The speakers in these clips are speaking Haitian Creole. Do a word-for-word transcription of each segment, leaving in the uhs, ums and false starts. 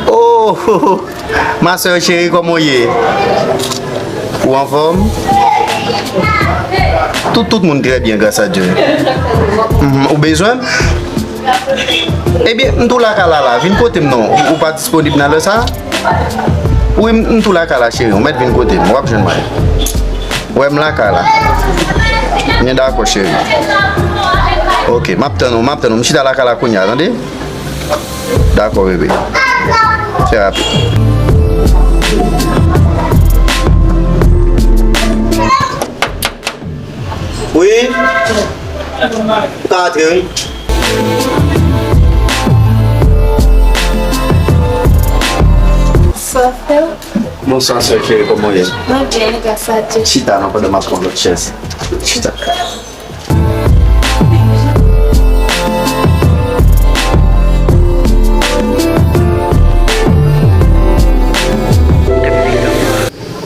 Oh, ma sè cheri, kòman w ye? Ou anfòm? Tout, tout moun trè byen, gras a Dye. Mhm, ou bezwen m? Ebyen, m tou lakay la la. Vin kote m non. Ou, ou pa disponib nan lè sa? Wi, m, m tou lakay la, cheri. Ou mèt vin kote m. W ap jwenn mwen. Wè m lakay la. Byen dakò, cheri. Oke, m ap tann ou, m ap tann ou. M chita lakay la kounye a, tande? Dakò, bebe. Trè rapid. Wi. Ou ka antre, wi. Bonswa, frè. Bonswa, sè cheri, kòman w ye? Mwen byen, gras a Dye. Chita non, pandan m ap pran lòt chèz. Chita.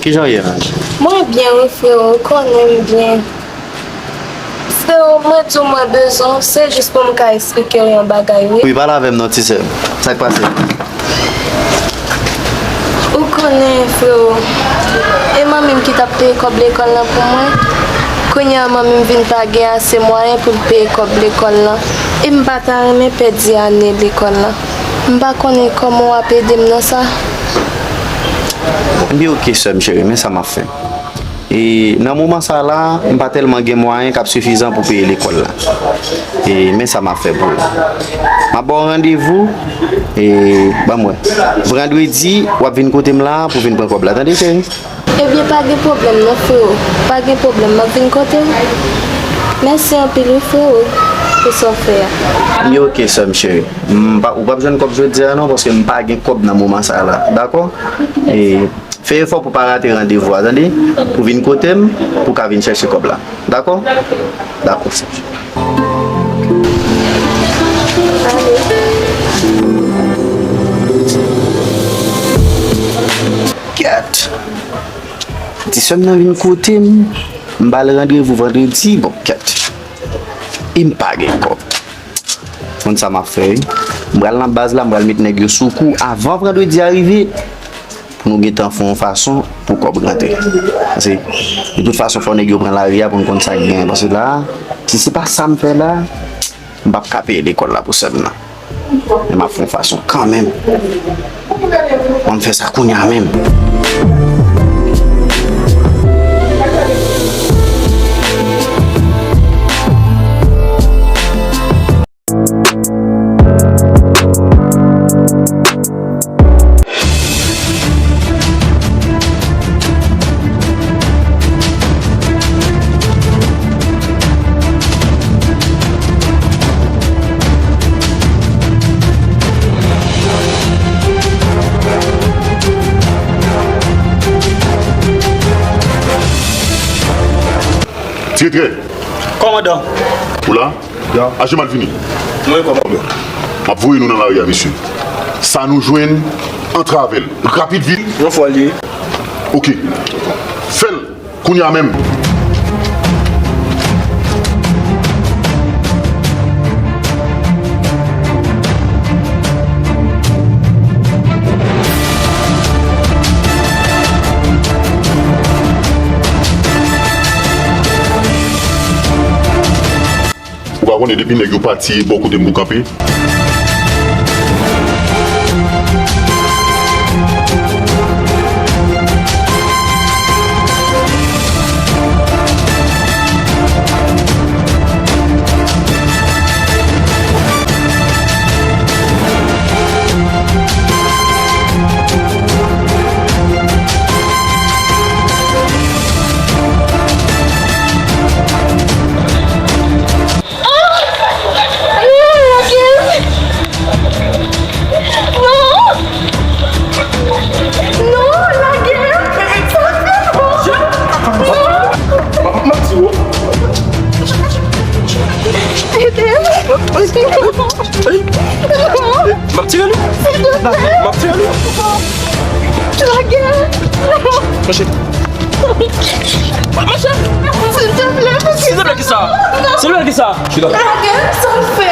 Kijan w ye, Ange? Mwen byen, wi, freo, ou konnen m byen. Freo, mwen di w mwen bezwen w, se jis pou m ka eksplike w yon bagay, wi. Wi, pale avè m non, ti sè m. Sa k pase? Ou konnen, freo, e manmi m ki t ap peye kòb lekòl lan pou mwen. Kounye a, manmi m vin pa gen ase mwayen pou l peye kòb lekòl lan. E m pa ta renmen pèdi ane lekòl lan. M pa konnen kòman w ap ede m nan sa. Ebyen, oke, sè m cheri, men sa m ap fè. E nan moman sa la, m pa tèlman gen mwayen k ap sifizan pou peye lekòl la. E men sa m ap fè pou ou. M ap ba w randevou, e ban m wè. Vandredi, w ap vin kote m la pou vin pran kòb la, tande, cheri? Ebyen, pa gen pwoblèm non, freo. Pa gen pwoblèm, m ap vin kote w. Mèsi anpil, wi, freo, pou sa w fè a. Ebyen, oke, sè m cheri. M pa, ou p ap jwenn kòb jodi a non, paske m pa gen kòb nan moman sa la. Dakò? E fè efò pou pa rate randevou a, tande? Pou vin kote m, pou ka vin chèche kòb la. Dakò? Dakò, sè m cheri. Kèt! Ti sè m nan vin kote m, m ba l randevou vandredi, bon, kèt. E m pa gen kòb. Konn sa m ap fè, wi. M pral nan baz la, m pral met nèg yo sou kou avan vandredi a rive, pou nou gentan fè yon fason pou kòb rantre. Paske, de tout fason, fò nèg yo pran lari a pou n konn sa k genyen. Paske la, si se pa sa m fè la, m p ap ka peye lekòl la pou sè m nan. Men m ap fè yon fason kanmenm. Ban m fè sa kounye a menm. Trèt. Kòmandan. Ou la? Ya. Aje mal vini. Mwen kòmandan. M ap voye nou nan lari a, mesye. Sa nou jwenn, antre avè l. Rapid vit. Yon fwa l ye. Oke. Fè l. Kounye a menm. Ou pa konnen depi nèg yo pati bò kote m pou kanpe? Non! Non, lage m! Sa fè non! Non! M ap di w. Ede m! M ap tire li! M ap tire li! Lage m! Mache! Mache! Silvouplè, mesye! Silvouplè, kisa? Silvouplè, kisa? Lage m, sa m fè?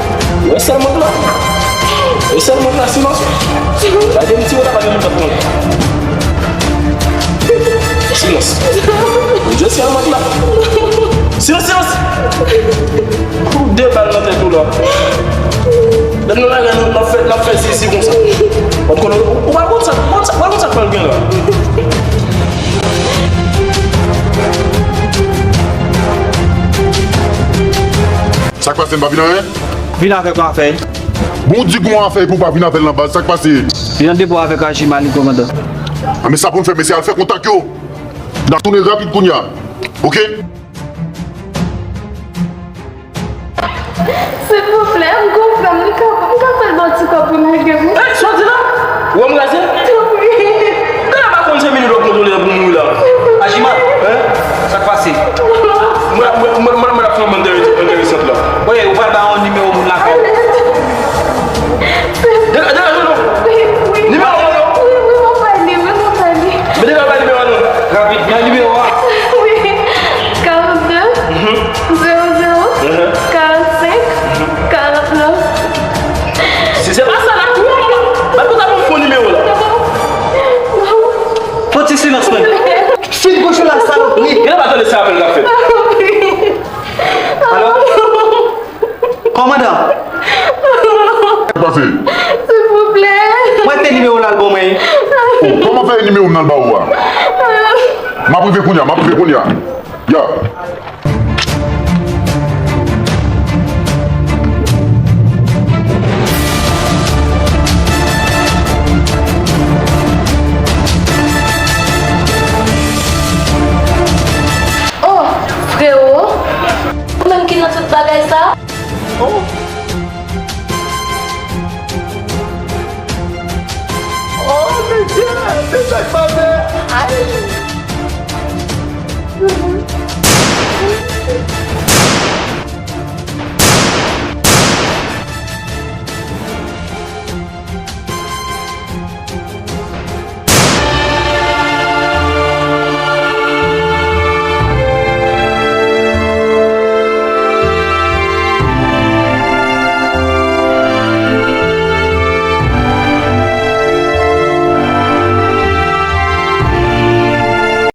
Wè sèl mòd la. Wè sèl mòd la, silans. Gade m ti wè la pa gen moun k ap pran. Silans. Wè sèl mòd la. Silans, silans. Pou de bal nan tèt ou la. Lè nou lage nou, n ap fè, n ap fè zizi konsa. W ap konnen, ou, ou pa konn sa, konn sa, ou pa konn sa k pral gen la. Sa k pase, m pa vin anyen? Vin avèk yon afè. Bon, w di gon afè epi w pa vin avè l nan baz, sa k pase? Vin an depo avèk Ajimal, wi, kòmandan. A, men sa pou n fè, mesye, al fè kontak yo. N ap tounen rapid kounye a. Oke? Silvouplè, m gon frè m, li ka, m ka fè l ba w ti kòb pou l rege m. Ey, sa w di la? Ou wè m raze? Wi. Gade pa konn se minit w ap kontwole pou mouri la. Ajimal, hein? Sa k pase? Mwen, mwen, mwen, mwen, mwen ap fè yon bann enteresan la. Wi, ou pral ba yon nimewo moun lakay ou. Dega-, degaje w non. Wi, wi. Nimewo a non. Wi, wi, mwen bay li, wi, mwen bay li. Men degaje bay nimewo a non. Rapid, bay nimewo a. Wi. Karannde, zewo zewo, karannsenk, karannneuf. Si se pa sa la, tou, bat kontak pou m fè nimewo la. Fò ti silans, men. Fin gòch ou la, salopri. Genlè pa tande se apèl l ap fè. Alo? Kòmandan. Sa k pase? Silvouplè. Mwen te nimewo l al ban mwen. Oh, kòman fè nimewo m nan l ba ou a? M ap rive kounye a, m ap rive kounye a. Ya.